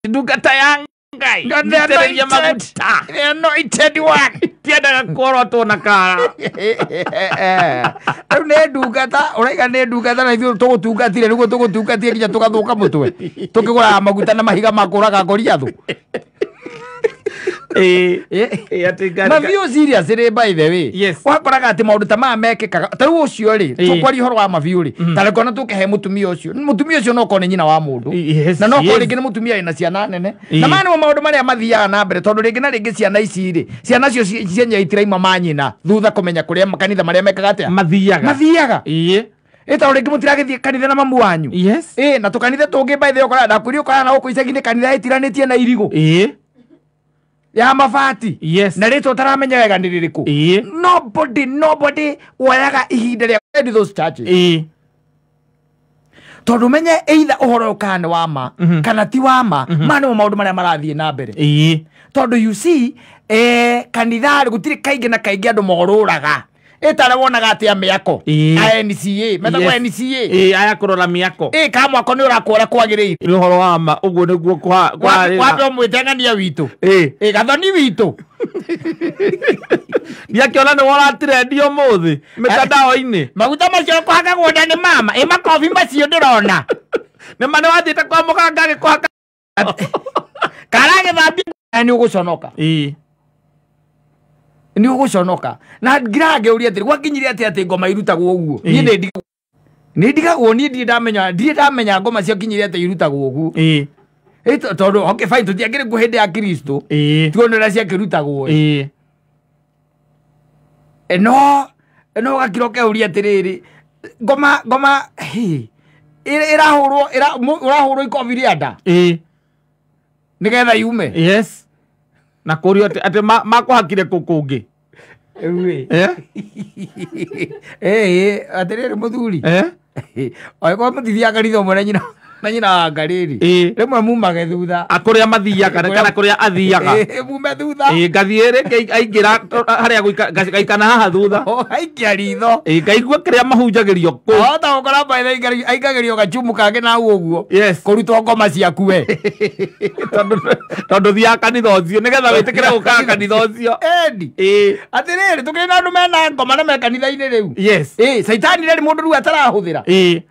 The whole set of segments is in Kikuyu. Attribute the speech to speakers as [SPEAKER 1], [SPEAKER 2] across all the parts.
[SPEAKER 1] Ndungata ya Ngai. Ngitĩrĩria maguta.
[SPEAKER 2] The anointed one.
[SPEAKER 1] Tiendaga kworotwo na kara.
[SPEAKER 2] Rĩu nĩ ndungata, ũraiga nĩ ndungata na ithuĩ tũgũtungatire nĩguo tũgũtungatie nginya tũgathũka mũtwe. Tũkĩgũraga maguta na mahiga ma kũraga Goliathũ. Mabiũ serious rĩ, by the way.
[SPEAKER 1] Yes.
[SPEAKER 2] Wakoraga atĩ maũndũ ta maya mekĩkaga. Ta rĩu ũcio rĩ, tũkwaria ũhoro wa mabiũ rĩ, ta reke ona tũkĩhe mũtumia ũcio. Mũtumia ũcio no okorwo nĩ nyina wa mũndũ.
[SPEAKER 1] Yes,
[SPEAKER 2] Na no okorwo
[SPEAKER 1] yes.
[SPEAKER 2] rĩngĩ nĩ mũtumia wĩna ciana nene. Na maya nĩmo maũndũ marĩa mathiaga na mbere tondũ rĩngĩ na rĩngĩ ciana ici rĩ, ciana cio cienyewe itiraima manyina thutha kũmenya kũrĩa makanitha marĩa mekaga atĩa.
[SPEAKER 1] Mathiaga.
[SPEAKER 2] Mathiaga.
[SPEAKER 1] Ĩĩ.
[SPEAKER 2] Ĩ tondũ rĩngĩ mũtiragĩthiĩ kanitha na mamu wanyu.
[SPEAKER 1] Yes.
[SPEAKER 2] Ĩ na tũkanitha tũngĩ by the way ũkoraga ndakwĩrire ũkoraga na gũkũ icagi-inĩ kanitha ĩtiranĩtie na irigũ.
[SPEAKER 1] Ĩĩ.
[SPEAKER 2] Ya mabati.
[SPEAKER 1] Yes.
[SPEAKER 2] Na rĩtwa ũtaramenya wega nĩ rĩrĩkũ.
[SPEAKER 1] Ĩĩ.
[SPEAKER 2] Nobody woyaga ihinda rĩa attend those churches.
[SPEAKER 1] Ĩĩ.
[SPEAKER 2] Tondũ menye either ũhoro ũyũ kana nĩ wa ma kana ti wa ma, maya nĩmo maũndũ marĩa marathiĩ na mbere.
[SPEAKER 1] Ĩĩ.
[SPEAKER 2] Tondũ you see, kanitha rĩ, gũtirĩ kaingĩ na kaingĩ andũ morũraga. Ĩtarĩa wonaga atĩa mĩako.
[SPEAKER 1] Ĩĩ.
[SPEAKER 2] A NCA, metagwo
[SPEAKER 1] Yes.
[SPEAKER 2] NCA.
[SPEAKER 1] Ĩĩ, aya kũrora mĩako.
[SPEAKER 2] Ĩ, ka mwako nĩ ũrakwo ũrĩa kwagĩrĩire.
[SPEAKER 1] Nĩ ũhoro wa ma, ũguo nĩguo
[SPEAKER 2] Wambe ũmwĩte ng'ania witũ.
[SPEAKER 1] Ĩĩ.
[SPEAKER 2] Ĩ, gathoni witũ.
[SPEAKER 1] Ndiakĩona nĩ woratrendio ũmũthĩ mĩtandao-inĩ.
[SPEAKER 2] Maguta macio kũhakagwo nda nĩ mama. Ĩ makobi macio ndĩrona.
[SPEAKER 1] Nĩ ma nĩ wathiĩte kwa mũganga agĩkũhaka.
[SPEAKER 2] Karagĩthambia nĩ ũgũconoka.
[SPEAKER 1] Ĩĩ.
[SPEAKER 2] Nĩ ũgũconoka. Na ngĩrangĩũria atĩrĩ, gwakinyire atĩa atĩ ngoma irutagwo ũguo? Niĩ nĩ ndigagwo. Nĩ ndigagwo, niĩ ndirĩ ndamenya ngoma ciakinyire atĩa irutagwo ũguo.
[SPEAKER 1] Ĩĩ.
[SPEAKER 2] Ĩ, tondũ, okay, fine, tũtiakĩrĩ kuo hĩndĩ ya Kristo.
[SPEAKER 1] Ĩĩ.
[SPEAKER 2] Tuone ũrĩa ciakĩrutagwo.
[SPEAKER 1] Ĩĩ.
[SPEAKER 2] No ũgakira ũkeuria atĩrĩrĩ, ngoma, hĩ, ĩrahũrwo, ũrahũrwo ikobi rĩa nda.
[SPEAKER 1] Ĩĩ.
[SPEAKER 2] Nĩgetha yume.
[SPEAKER 1] Yes. Na kũrio atĩ makũhakire kũ kũngĩ.
[SPEAKER 2] Ĩĩ.
[SPEAKER 1] Eh?
[SPEAKER 2] Ĩĩ, atĩrĩrĩ mũthuri.
[SPEAKER 1] Eh?
[SPEAKER 2] Angĩkorwo mũtithiaga kanitha ũmwe na nyina, na nyina wa Ngarĩrĩ.
[SPEAKER 1] Ĩĩ.
[SPEAKER 2] Rĩmwe mumage thutha.
[SPEAKER 1] A kũrĩa mathiaga, kana kũrĩa athiaga.
[SPEAKER 2] Ĩĩ, mume thutha.
[SPEAKER 1] Ĩĩ, ngathiĩ rĩngĩ aingĩra harĩa ngaikana haha thutha.
[SPEAKER 2] O, aikia ritho.
[SPEAKER 1] Ĩĩ, ngaigua kĩrĩa mahunjagĩrio kũu.
[SPEAKER 2] Wahota gũkora by the way aingagĩrio gachumu kangĩ na hau ũguo.
[SPEAKER 1] Yes.
[SPEAKER 2] Kũrutwo ngoma ciaku we.
[SPEAKER 1] Tondũ thiaga kanitha ũcio nĩgetha wĩtĩkĩre gũkaga kanitha ũcio.
[SPEAKER 2] Endi.
[SPEAKER 1] Ĩĩ.
[SPEAKER 2] Atĩrĩrĩ, tũkĩrĩ na andũ mena ngoma na me kanitha-inĩ rĩu.
[SPEAKER 1] Yes.
[SPEAKER 2] Ĩĩ, caitani rĩrĩ mũndũ rĩu atarahũthĩra.
[SPEAKER 1] Ĩĩ.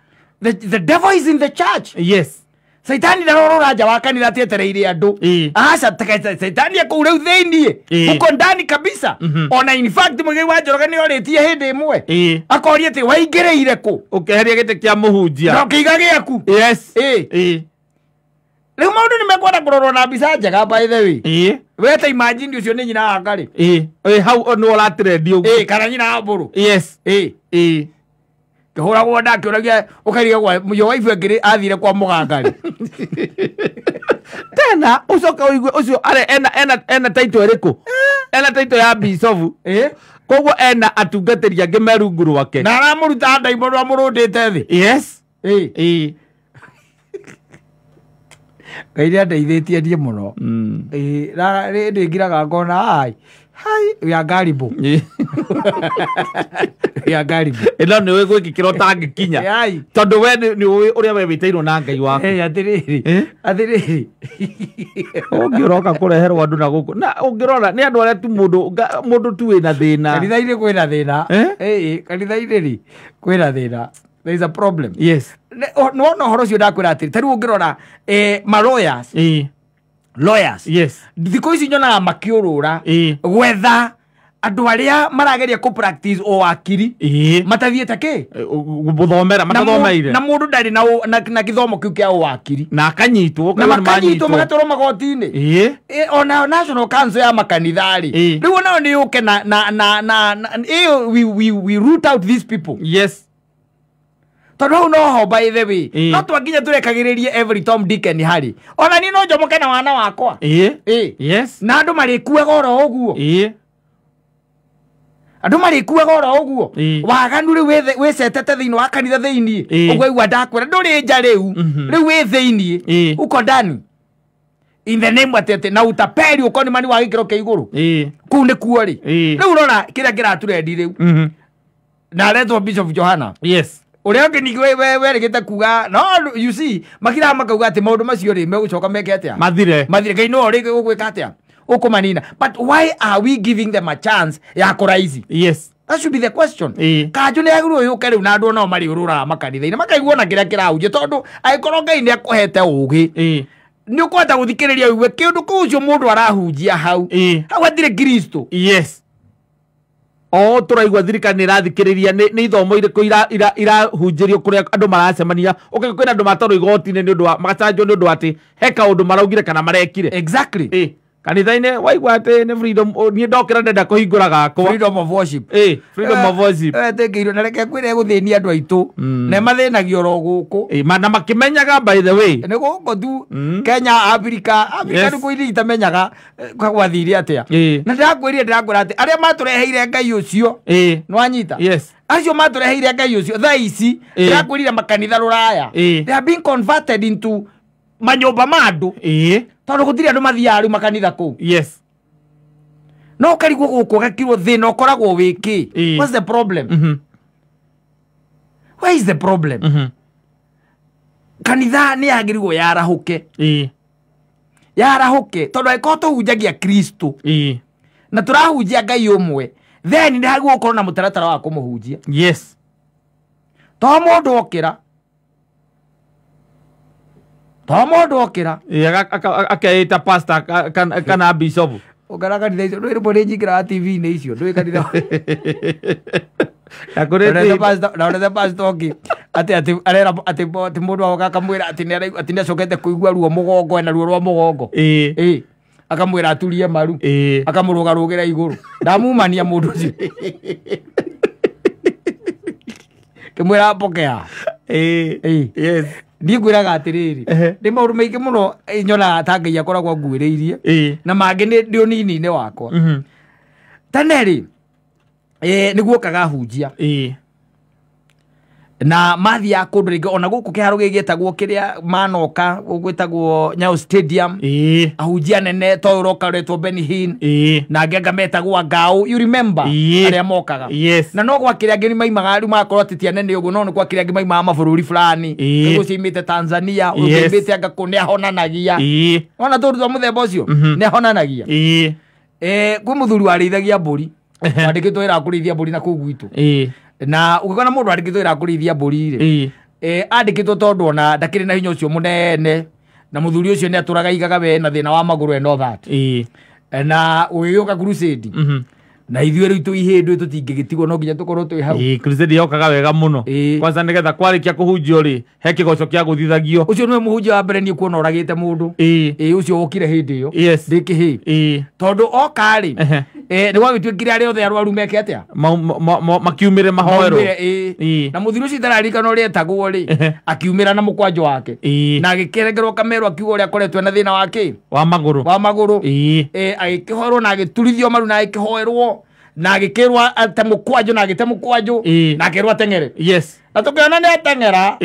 [SPEAKER 2] The devil is in the church.
[SPEAKER 1] Yes.
[SPEAKER 2] Caitani ndarorora nja wa kanitha atĩ etereire andũ.
[SPEAKER 1] Ĩĩ.
[SPEAKER 2] Aca, caitani e kũu rĩu thĩiniĩ.
[SPEAKER 1] Ĩĩ.
[SPEAKER 2] Huko ndani kabisa. Ona in fact Mũigai wa Njoroge nĩ orĩtie hĩndĩ ĩmwe.
[SPEAKER 1] Ĩĩ.
[SPEAKER 2] Akoria atĩ waingĩrĩire kũ?
[SPEAKER 1] Ũkeheria gĩtĩ kĩa mũhunjia.
[SPEAKER 2] Na ũkĩiga gĩaku.
[SPEAKER 1] Yes.
[SPEAKER 2] Ĩĩ.
[SPEAKER 1] Ĩĩ.
[SPEAKER 2] Rĩu maũndũ nĩ mekwenda kũrorwo na mbica njega by the way.
[SPEAKER 1] Ĩĩ.
[SPEAKER 2] We ta imagine ũcio nĩ nyina wa Ngarĩ.
[SPEAKER 1] Ĩĩ. Ĩĩ, hau nĩ ũratrendio ũguo.
[SPEAKER 2] Ĩĩ, kana nyina wa Mbũrũ.
[SPEAKER 1] Yes.
[SPEAKER 2] Ĩĩ.
[SPEAKER 1] Ĩĩ.
[SPEAKER 2] Kĩhũragwo nda akĩũragia ũkaria gwa your wife angĩrĩ athire kwa mũganga rĩ.
[SPEAKER 1] Tena ũcoke ũigue ũcio arĩ ena title ĩrĩkũ? Ena title ya bishofu.
[SPEAKER 2] Ĩĩ.
[SPEAKER 1] Koguo ena atungatĩri angĩ me rungu rwake.
[SPEAKER 2] Na aramũruta ndaimono amũrũndĩte thĩ.
[SPEAKER 1] Yes.
[SPEAKER 2] Ĩĩ.
[SPEAKER 1] Ĩĩ.
[SPEAKER 2] Ngai nĩandeithĩtie niĩ mũno. Ĩĩ, na rĩndĩ ngiraga ngona ai. Hai, we are gullible.
[SPEAKER 1] Ĩĩ.
[SPEAKER 2] We are gullible.
[SPEAKER 1] Ĩno nĩ ũĩ gwĩkĩkĩra ũtangĩkinya.
[SPEAKER 2] Ai.
[SPEAKER 1] Tondũ we nĩ ũĩ ũrĩa we wĩtĩirwo na Ngai waku.
[SPEAKER 2] Ĩĩ, atĩrĩrĩ.
[SPEAKER 1] Ĩĩ?
[SPEAKER 2] Atĩrĩrĩ.
[SPEAKER 1] Ũngĩroka kũreherwo andũ na gũkũ. Na ũngĩrora nĩ andũ arĩa tu mũndũ tu wĩna thĩna.
[SPEAKER 2] Kanitha-inĩ kwĩna thĩna.
[SPEAKER 1] Eh?
[SPEAKER 2] Ĩĩ, kanitha-inĩ rĩ, kwĩna thĩna. There is a problem.
[SPEAKER 1] Yes.
[SPEAKER 2] Nĩwona ũhoro ũcio ndakwĩra atĩrĩ, ta rĩu ũngĩrora, ma lawyers.
[SPEAKER 1] Ĩĩ.
[SPEAKER 2] Lawyers.
[SPEAKER 1] Yes.
[SPEAKER 2] Thikũ ici nyonaga makĩũrũra
[SPEAKER 1] Ĩĩ.
[SPEAKER 2] gwetha andũ arĩa marageria kũ practice ũwakiri.
[SPEAKER 1] Ĩĩ.
[SPEAKER 2] Matathiĩte kĩ?
[SPEAKER 1] Gũthomera, matathomeire.
[SPEAKER 2] Na mũndũ ndarĩ na gĩthomo kĩu kĩa ũwakiri.
[SPEAKER 1] Na akanyitwo,
[SPEAKER 2] Na
[SPEAKER 1] ũkaigua nĩ
[SPEAKER 2] makanyitwo
[SPEAKER 1] manyitwo.
[SPEAKER 2] magatwarwo magoti-inĩ.
[SPEAKER 1] Ĩĩ.
[SPEAKER 2] Ĩ, ona National Council ya makanitha rĩ.
[SPEAKER 1] Ĩĩ.
[SPEAKER 2] Rĩu onayo nĩ yũke na, ĩyo we root out these people.
[SPEAKER 1] Yes.
[SPEAKER 2] Tondũ hau no ho by the way.
[SPEAKER 1] Ĩĩ.
[SPEAKER 2] No twanginya tũrekagĩrĩrie every Tom Dick and Harry. Ona niĩ no njomoke na wana wakwa.
[SPEAKER 1] Ĩĩ.
[SPEAKER 2] Ĩĩ.
[SPEAKER 1] Yes.
[SPEAKER 2] Na andũ marĩkuaga oro ũguo.
[SPEAKER 1] Ĩĩ.
[SPEAKER 2] Andũ marĩkuaga oro ũguo.
[SPEAKER 1] Ĩĩ.
[SPEAKER 2] Waganu rĩu wĩcetete thĩinĩ wa kanitha thĩinĩ.
[SPEAKER 1] Ĩĩ.
[SPEAKER 2] Ũguo aigua ndakwĩra ndũrĩ nja rĩu. Rĩu wĩ thĩinĩ.
[SPEAKER 1] Ĩĩ.
[SPEAKER 2] Uko ndani. In the name atĩ atĩ na utapeli ũkoni mani wa gĩkĩro kĩa igũrũ.
[SPEAKER 1] Ĩĩ.
[SPEAKER 2] Kũu nĩkuo rĩ.
[SPEAKER 1] Ĩĩ.
[SPEAKER 2] Rĩu rora kĩrĩa kĩratũrendi rĩu. Na aretwo Bishop Johana.
[SPEAKER 1] Yes.
[SPEAKER 2] Ũrĩa ũngĩ ningĩ werĩgĩte kuga no you see makiraga makauga atĩ maũndũ macio rĩ megũcoka meke atĩa?
[SPEAKER 1] Mathire.
[SPEAKER 2] Mathire. Ngai no rĩngĩ gũgwĩka atĩa? Ũkũmanina. But why are we giving them a chance ya kũraizi?
[SPEAKER 1] Yes.
[SPEAKER 2] That should be the question.
[SPEAKER 1] Kanjũ nĩ yagĩrĩirwo yũke rĩu na andũ nao marĩũrũraga makanitha-inĩ makaigua ona kĩrĩa kĩrahunjio tondũ angĩkorwo Ngai nĩ akũhete ũgĩ nĩ ũkũhota gũthikĩrĩria ũigue kĩũndũ kũu ũcio mũndũ arahunjia hau hau hatirĩ Kristo. Yes. O tũraigua thirikari nĩ ĩrathikĩrĩria nĩ ithomo irĩkũ irahunjĩrio kũrĩa andũ maracemania. Ũkaigua kwĩna andũ matwarwo igoti-inĩ nĩ ũndũ wa magacanjwo nĩ ũndũ wa atĩ he kaũndũ maraugire kana marekire.
[SPEAKER 2] Exactly.
[SPEAKER 1] Kanitha-inĩ waigua atĩ nĩ freedom, niĩ ndokĩra ndenda kũhingũra gakwa.
[SPEAKER 2] Freedom of worship.
[SPEAKER 1] Freedom of worship.
[SPEAKER 2] Wetĩkĩirwo na reke ngwĩre gũthĩnia andũ aitũ. Na mathĩnagio oro gũkũ.
[SPEAKER 1] Na makĩmenyaga by the way.
[SPEAKER 2] Nĩ gũkũ tu Kenya, Africa, Africa nĩ kũiria itamenyaga gwathire atĩa. Na ndĩrakwĩrire ndĩrakwĩra atĩ arĩa matũreheire Ngai ũcio. Nĩwanyita?
[SPEAKER 1] Yes.
[SPEAKER 2] Acio matũreheire Ngai ũcio thaa ici ndĩrakwĩrire makanitha rũraya. They have been converted into manyũmba ma andũ. Tondũ gũtirĩ andũ mathiaga rĩu makanitha kũu.
[SPEAKER 1] Yes.
[SPEAKER 2] No ũkarigwo gũkũ ũgakirwo thĩna ũkoragwo wĩ kĩ? What's the problem? Where is the problem? Kanitha nĩ yagĩrĩirwo yarahũke. Yarahũke tondũ angĩkorwo tũhunjagia Kristo na tũrahunjia Ngai ũmwe, then nĩ hagĩrĩirwo gũkorwo na mũtaratara wa kũmũhunjia.
[SPEAKER 1] Yes.
[SPEAKER 2] To mũndũ okĩra. To mũndũ okĩra.
[SPEAKER 1] Akeĩta pastor kana bishop.
[SPEAKER 2] Ũngara kanitha icio ndũĩ rĩmwe nĩ nyingĩraga TV-inĩ icio ndũĩ kanitha. Na ũrete pastor ũngĩ atĩ arera atĩ mũndũ agoka akamwĩra atĩ nĩ acokete kũigua ruo mũgongo ena ruo rwa mũgongo. Akamwĩra aturie maru. Akamũrũgarũgĩra igũrũ. Ndamumania mũndũ ũcio. Kĩmwĩra pokea.
[SPEAKER 1] Yes.
[SPEAKER 2] Niĩ ngwĩraga atĩrĩrĩ nĩ maũndũ maingĩ mũno nyonaga ta Ngai akoragwo anguĩrĩirie na mangĩ nĩ ndĩ ũnini-inĩ wakwa. Tene rĩ nĩguokaga hunjia na mathiaga kũndũ rĩngĩ ona gũkũ kĩharo gĩkĩ gĩtagwo kĩrĩa manoka gwĩtagwo Nyayo Stadium. Ahunjia nene to ũroka ũretwo Benny Hinn na angĩ anga metagwo Ngau, you remember arĩa mokaga.
[SPEAKER 1] Yes.
[SPEAKER 2] Na no gwakĩrĩ angĩ nĩmaimaga rĩu magakorwo atĩ ti anene ũguo no nĩ gwakĩrĩ angĩ maimaga mabũrũri fulani. Ũguo ciaimĩte Tanzania, ũngĩ aimĩte anga kũ nĩahonanagia. Wona tũndũ twa mũthemba ũcio nĩahonanagia. Kwĩ mũthuri warĩithagia mbũri wandĩkĩtwo wĩra wa kũrĩithia mbũri na kũu gwitũ. Na ũngĩkona mũndũ andĩkĩtwo wĩra wa kũrĩithia mbũri rĩ andĩkĩtwo tondũ ona ndakĩrĩ na hinya ũcio mũnene na mũthuri ũcio nĩ atũraga igaga we na thĩna wa magũrũ and all that. Na ũgĩgĩũka crusade na ithuĩ rĩu twĩ ihĩndĩ tũtingĩgĩtigwo no nginya tũkorwo twĩ hau.
[SPEAKER 1] Crusade yokaga wega mũno. Kwanza nĩgetha kwarĩkia kũhunjio rĩ he kĩgoco kĩa gũthithagio.
[SPEAKER 2] Ũcio nĩwe mũhunjia wa mbere niĩ kuona ũragĩte mũndũ. Ũcio wokire hĩndĩ ĩyo. Ndĩ kĩhĩ. Tondũ oka rĩ nĩ gwagĩtuĩkire arĩa othe arwaru meke atĩa?
[SPEAKER 1] Makiumĩre mahoerwo.
[SPEAKER 2] Na mũthuri ũcio itararikana ũrĩa etagwo rĩ akiumĩra na mũkwanjũ wake. Na agĩkĩrengerwo kamerwo akiuga ũrĩa akoretwo na thĩna wa kĩ?
[SPEAKER 1] Wa magũrũ.
[SPEAKER 2] Wa magũrũ. Agĩkĩhoerwo na agĩturithio maru na agĩkĩhoerwo na agĩkĩrwo ate mũkwanjũ na agĩte mũkwanjũ na akĩrwo ateng'ere.
[SPEAKER 1] Yes.
[SPEAKER 2] Na tukiona nĩ ateng'era.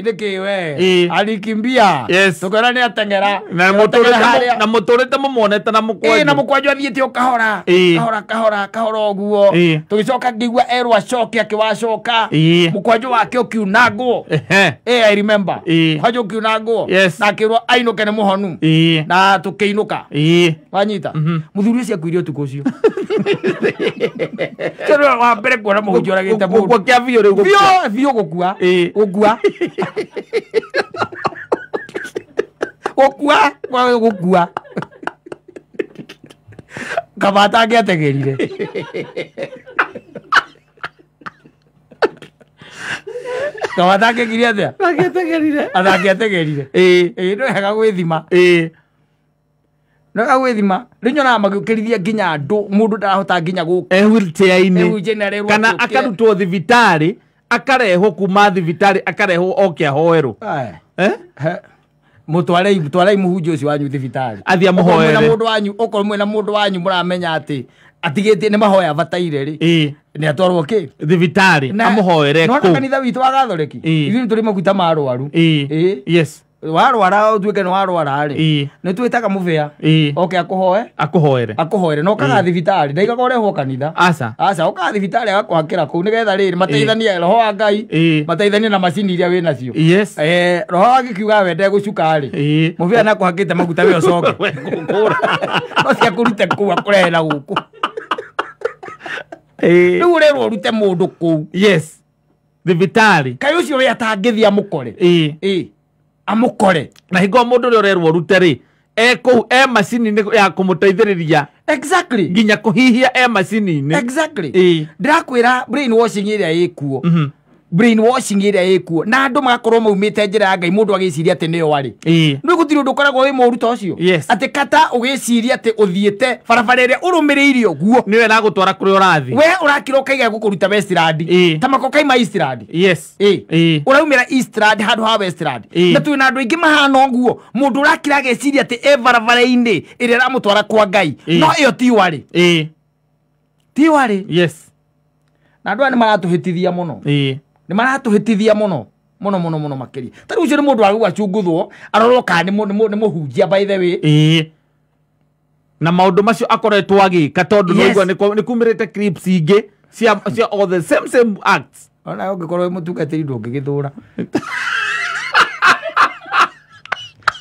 [SPEAKER 2] Nĩkĩ we? Alikimbia.
[SPEAKER 1] Yes.
[SPEAKER 2] Tukiona nĩ ateng'era.
[SPEAKER 1] Na mũtũrĩte mũmuonete na mũkwanjũ.
[SPEAKER 2] Na mũkwanjũ athiĩte o kahora. Kahora kahora kahora ũguo. Tũgĩcoka ngĩigua erwo acoke akĩwacoka. Mũkwanjũ wake ũkiunangwo. I remember. Mũkwanjũ ũkiunangwo. Na akĩrwo ainũke nĩ mũhonu. Na tũkĩinũka. Wanyita? Mũthuri ũcio akuire ũtukũ ũcio. Tondũ wa mbere kuona mũhunjia ũragĩte mũndũ.
[SPEAKER 1] Gũkua kĩa biũ rĩu gũkua.
[SPEAKER 2] Biũ gũkua. Gũkua. Gũkua. Gũkua. Kaba atangĩategerire. Kaba atangĩkire atĩa?
[SPEAKER 1] Atangĩategerire.
[SPEAKER 2] Atangĩategerire. Nĩ wega gwĩthima. No wega gwĩthima. Rĩu nyonaga magĩũkĩrithia nginya andũ mũndũ ndarahota nginya gũka.
[SPEAKER 1] Wheelchair-inĩ. Kana akarutwo thibitarĩ akarehwo kuma thibitarĩ akarehwo oke ahoerwo.
[SPEAKER 2] Mũtwarei mũhunjia ũcio wanyu thibitarĩ.
[SPEAKER 1] Athiĩ amũhoere.
[SPEAKER 2] Okorwo mwĩna mũndũ wanyu mũramenya atĩ atigĩtie nĩ mahoya abataire rĩ nĩ atwarwo kĩ?
[SPEAKER 1] Thibitarĩ amũhoere
[SPEAKER 2] kũu. Nĩwona kanitha witũ wa Gathoreki ithuĩ nĩ tũrĩ maguta ma arwaru.
[SPEAKER 1] Yes. Warwara ũtuĩke nĩ warwara rĩ. Nĩ twĩtaga mũbĩa. Oke akũhoe. Akũhoere. Na ũkaga thibitarĩ. Ndaigaga ũrehwo kanitha.
[SPEAKER 2] Aca.
[SPEAKER 1] Aca ũkaga thibitarĩ agakũhakĩra kũu nĩgetha rĩrĩ mateithanie roho wa Ngai. Mateithanie na macini iria wĩ nacio.
[SPEAKER 2] Yes.
[SPEAKER 1] Roho agĩkiuga we ndegũcuka rĩ. Mũbĩa nĩ akũhakĩte maguta we ũcoke. No cia kũrute kũu akũrehe na gũkũ. Rĩu ũrerwo ũrute mũndũ kũu.
[SPEAKER 2] Yes. Thibitarĩ.
[SPEAKER 1] Kaĩ ũcio we atangĩthiĩ amũkore. Amukore
[SPEAKER 2] na hingo mundu uri urerwo rute ri e kuu e macini-inĩ ya kũmũteithĩrĩria.
[SPEAKER 1] Exactly.
[SPEAKER 2] Nginya kũhihia e macini-inĩ.
[SPEAKER 1] Exactly. Ndĩrakwĩra brainwashing ĩrĩa ĩkuo. Brainwashing ĩrĩa ĩkuo na andũ magakorwo maumĩte njĩra ya Ngai mũndũ agĩciria atĩ nĩyo arĩ. Nĩ gũtirĩ ũndũ ũkoragwo wĩ mũũru ta ũcio. Atĩ kata ũgĩciria atĩ ũthiĩte barabara ĩrĩa ũrũmĩrĩire ũguo
[SPEAKER 2] nĩwe ĩragũtwara kũrĩa ũrathiĩ.
[SPEAKER 1] We ũrakira ũkaiga gũkũruta Westland. Ta mako kaima Eastland.
[SPEAKER 2] Yes.
[SPEAKER 1] Ũraumĩra Eastland handũ ha Westland. Na twĩna andũ aingĩ mahana ũguo. Mũndũ ũrakira ageciria atĩ e barabara-inĩ ĩrĩa ĩramũtwara kwa Ngai. No ĩyo tiyo arĩ. Tiyo arĩ.
[SPEAKER 2] Yes.
[SPEAKER 1] Na andũ aya nĩ maratũhĩtithia mũno. Nĩ maratũhĩtithia mũno mũno mũno mũno makĩria. Ta rĩu ũcio nĩ mũndũ wagĩrĩirwo acunguthwo arorwo kana nĩ mũhunjia by the way.
[SPEAKER 2] Na maũndũ macio akoretwo agĩka tondũ nĩũigua nĩ kumĩrĩte clips ingĩ cia all the same acts.
[SPEAKER 1] Ona ũngĩkorwo wĩ mũtungatĩri ndũngĩgĩthũra.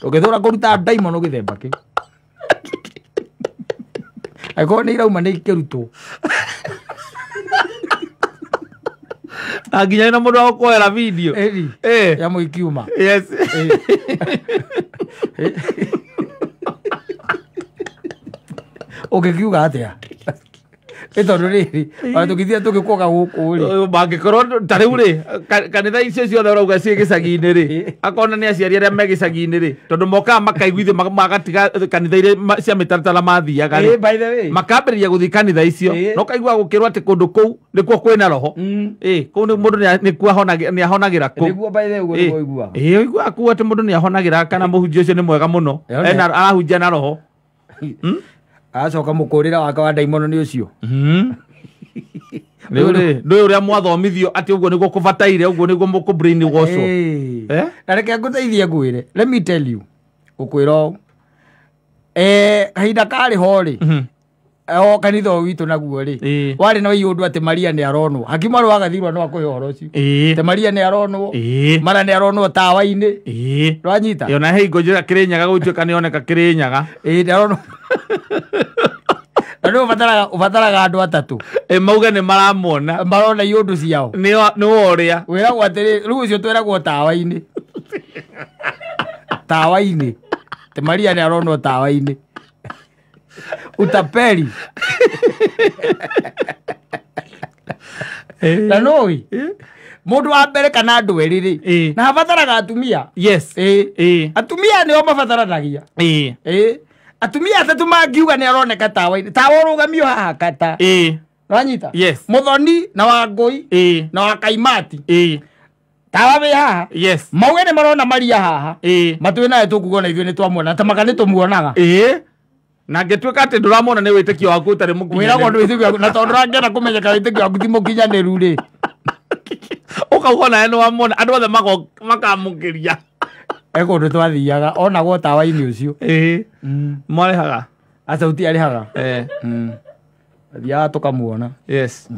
[SPEAKER 1] Ndũngĩthũra kũruta ndaimono gĩthemba kĩu. Angĩkorwo nĩ irauma nĩ ikĩrutwo.
[SPEAKER 2] Na nginya na mũndũ wa gũkuoera video.
[SPEAKER 1] Ya mũikiuma.
[SPEAKER 2] Yes.
[SPEAKER 1] Ũngĩkiuga atĩa? Ĩ tondũ rĩrĩ, ona tũngĩthiĩ tũgĩkuoga gũkũ rĩ.
[SPEAKER 2] Mangĩkorwo ta rĩu rĩ, kanitha icio ciothe ũrauga ciĩ gĩcagi-inĩ rĩ, akona nĩ aciari arĩa me gĩcagi-inĩ rĩ, tondũ mokaga makaiguithio magatiga kanitha iria cia mĩtaratara mathiaga rĩ.
[SPEAKER 1] By the way.
[SPEAKER 2] Makambĩrĩria gũthiĩ kanitha icio. No kaigua gũkĩrwo atĩ kũndũ kũu nĩkuo kwĩna roho. Kũu nĩ mũndũ nĩkuo nĩahonagĩra kũu.
[SPEAKER 1] Nĩguo by the way ũguo nĩguo ũiguaga.
[SPEAKER 2] Ũiguaga kũu atĩ mũndũ nĩahonagĩra kana mũhunjia ũcio nĩ mwega mũno. Ena arahunjia na roho.
[SPEAKER 1] Acoka mũkũrĩre wake wa ndaimono nĩ ũcio.
[SPEAKER 2] Rĩu rĩ, ndũĩ ũrĩa mwathomithio atĩ ũguo nĩguo kũbataire, ũguo nĩguo mũkũ brain washwo.
[SPEAKER 1] Na reke ngũteithie ngwĩre. Let me tell you. Ngũkwĩra ũũ. Kahinda karĩ ho rĩ. O kanitha ũyũ witũ naguo rĩ. Warĩ na ũndũ atĩ Maria nĩ aronwo. Hakiuma rĩ wagathirwo no akũhe ũhoro ũcio. Atĩ Maria nĩ aronwo. Mara nĩ aronwo tawa-inĩ. Ndwanyita?
[SPEAKER 2] Ona he hingo njĩra Kĩrĩnyaga gũtuĩka nĩoneka Kĩrĩnyaga.
[SPEAKER 1] Nĩ aronwo. Na nĩ ũbataraga andũ atatũ.
[SPEAKER 2] Mauge nĩ maramuona.
[SPEAKER 1] Marona iũndũ ciao.
[SPEAKER 2] Nĩ ũrĩa.
[SPEAKER 1] Wĩragwo atĩrĩ, rĩu ũcio twĩragwo tawa-inĩ. Tawa-inĩ. Atĩ Maria nĩ aronwo tawa-inĩ. Utapeli. Na nũĩ mũndũ wa mbere kana andũ erĩ rĩ, na habataraga atumia.
[SPEAKER 2] Yes.
[SPEAKER 1] Atumia nĩo mabataranagia. Atumia atatũ mangiuga nĩ aroneka tawa-inĩ. Tawa ũrũgamio haha kata. Nĩwanyita?
[SPEAKER 2] Yes.
[SPEAKER 1] Mũthoni na Wangũi na wa Kaimati. Tawa wĩ haha.
[SPEAKER 2] Yes.
[SPEAKER 1] Mauge nĩ marona Maria haha. Matũĩ nawe tũkuga ona ithuĩ nĩ twamuona. Ta maka nĩ tũmuonaga.
[SPEAKER 2] Na ngĩtuĩka atĩ ndũramuona nĩ wĩtĩkio waku ũtarĩ mũkinyanĩru.
[SPEAKER 1] Wĩragwo nĩ wĩtĩkio waku, na tondũ ũrangĩenda kũmenyeka wĩtĩkio waku ti mũkinyanĩru rĩ.
[SPEAKER 2] Ũkauga nawe nĩ wamuona, andũ othe makamũkĩria.
[SPEAKER 1] E kũndũ twathiaga, onagwo tawa-inĩ ũcio.
[SPEAKER 2] Mwarĩhaga?
[SPEAKER 1] Aca ũtiarĩhaga. Athiaga tũkamuona.
[SPEAKER 2] Yes.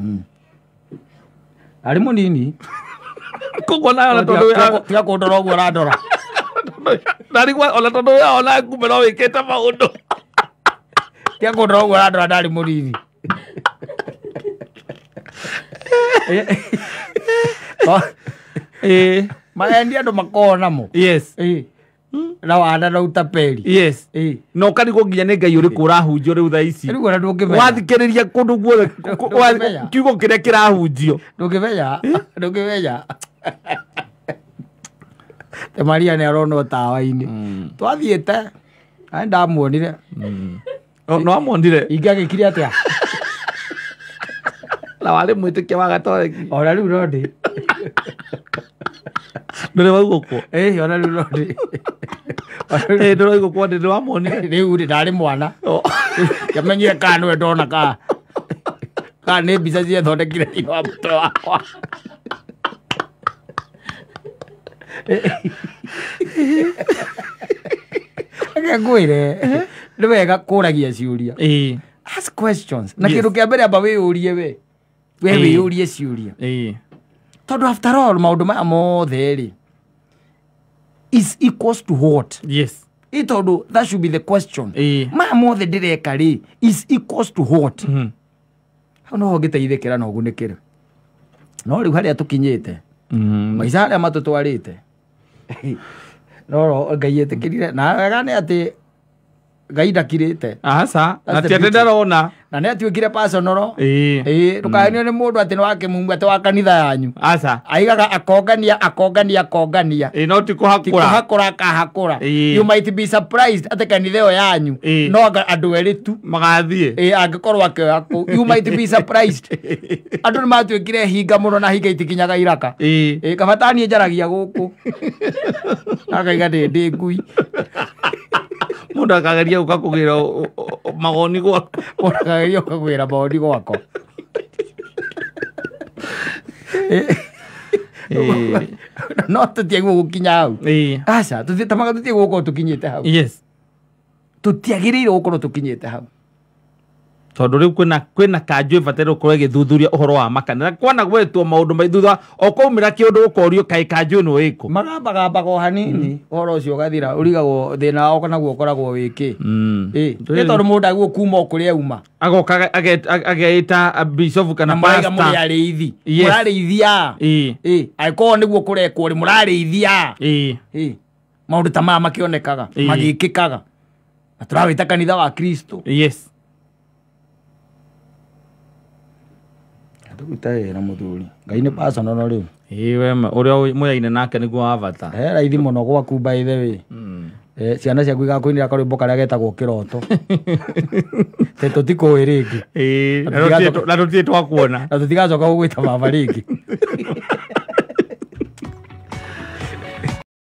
[SPEAKER 1] Arĩ mũnini.
[SPEAKER 2] Koguo nawe ona tondũ
[SPEAKER 1] tiga kũndora ũguo ũrandora.
[SPEAKER 2] Ndarigwo ona tondũ we ona kumbe no wĩkĩte maũndũ.
[SPEAKER 1] Tiga kũndora ũguo ũrandora ndarĩ mũnini. Magendi andũ makoragwo namo.
[SPEAKER 2] Yes.
[SPEAKER 1] Na wana na utapeli.
[SPEAKER 2] Yes. Na ũkarigwo nginya nĩ Ngai ũrĩkũ ũrahunjio rĩu thaa ici.
[SPEAKER 1] Rĩu ona ndũngĩmenya.
[SPEAKER 2] Wathikĩrĩria kũndũ guothe kiugo kĩrĩa kĩrahunjio.
[SPEAKER 1] Ndũngĩmenya. Ndũngĩmenya. Te Maria nĩ aronwo tawa-inĩ. Twathiĩte. Nĩ ndamuonire.
[SPEAKER 2] No amuonire.
[SPEAKER 1] Ingĩagĩkire atĩa?
[SPEAKER 2] Na warĩ mwĩtĩkia wa Gatoreki.
[SPEAKER 1] Ona rĩu no ndĩ.
[SPEAKER 2] Ndũrĩ waigũkwo?
[SPEAKER 1] Ona rĩu no ndĩ.
[SPEAKER 2] Ndũrĩ waigũkwo ndĩ wamuonire.
[SPEAKER 1] Rĩu rĩ ndarĩ mwana. Ngĩmenyire kana nĩwe ndona kana nĩ mbica ciethondekire thĩinĩ wa mũtwe wakwa. Reke ngwĩre nĩ wega kũragia ciũria. Ask questions. Na kĩndũ kĩa mbere amba wĩyũrie we. We wĩyũrie ciũria. Tondũ after all maũndũ maya mothe rĩ is equals to what?
[SPEAKER 2] Yes.
[SPEAKER 1] Ĩ tondũ that should be the question. Maya mothe ndĩreka rĩ is equals to what? Hau noho ũngĩteithĩkĩra na ũgunĩkĩre. No rĩu harĩa tũkinyĩte maica harĩa matũtwarĩte no Ngai etĩkĩrire na wega nĩ atĩ Ngai ndakirĩte.
[SPEAKER 2] Aca na ti atĩ ndarona
[SPEAKER 1] na nĩ atuĩkire personal. Ĩĩ ndũkahenio nĩ mũndũ atĩ nĩ wa kĩmumu atĩ wa kanitha yanyu.
[SPEAKER 2] Aca
[SPEAKER 1] aigaga akongania akongania akongania.
[SPEAKER 2] Ĩĩ no ti kũhakũra.
[SPEAKER 1] Ti kũhakũra akahakũra. You might be surprised atĩ kanitha ĩyo yanyu no andũ erĩ tu
[SPEAKER 2] magathiĩ.
[SPEAKER 1] Ĩĩ angĩkorwo akĩoya kũu. You might be surprised. Andũ nĩ matuĩkire hinga mũno na hinga itikinyaga iraka. Ĩĩ kaba ta niĩ njaragia gũkũ. Akaiga ndĩ ngui.
[SPEAKER 2] Mundu akageria guka kugira magoni gwaku.
[SPEAKER 1] Mundu akageria guka kugira magoni gwakwa. No tutiagwo gukinya hau. Aca tutamaga tutiagwo gukorwo tukinyite hau.
[SPEAKER 2] Yes.
[SPEAKER 1] Tutiagiriirwo gukorwo tukinyite hau.
[SPEAKER 2] Tondu riu kwina kanjũ ĩbataire gũkorwo ĩgĩthuthuria ũhoro wa makanitha kwana gwetwo maũndũ mai thutha o kwaumĩra kĩũndũ ũkorio kaĩ kanjũ ĩno ĩkũ
[SPEAKER 1] magambagambaga o hanini ũhoro ũcio ũgathira ũrigagwo thĩna wao naguo ũkoragwo wĩ kĩ. Ĩ nĩ tondũ mũndũ agwo kuma o kũrĩa auma
[SPEAKER 2] agoka ageita bishop kana pastor
[SPEAKER 1] mũrĩ arĩithi mũrarĩithia. Ĩ angĩkorwo nĩguo kũrekwo rĩ mũrarĩithia. Ĩ maũndũ ta maya makĩonekaga magĩkĩkaga na tũrawĩta kanitha wa Kristo.
[SPEAKER 2] Yes.
[SPEAKER 1] Tũruta wĩra mũthuri Ngai nĩ personal no rĩu.
[SPEAKER 2] Ĩĩ we ũrĩa mũyaine nake nĩguo wa bata.
[SPEAKER 1] He raithi mũno gwaku by the way. Ciana ciaku igakũinĩra karwĩmbo karĩa getagwo kĩroto. Te tũtikũĩ rĩngĩ.
[SPEAKER 2] Ĩĩ na tũtirĩ twakuona.
[SPEAKER 1] Na tũtigacoka gũgwĩta baba rĩngĩ.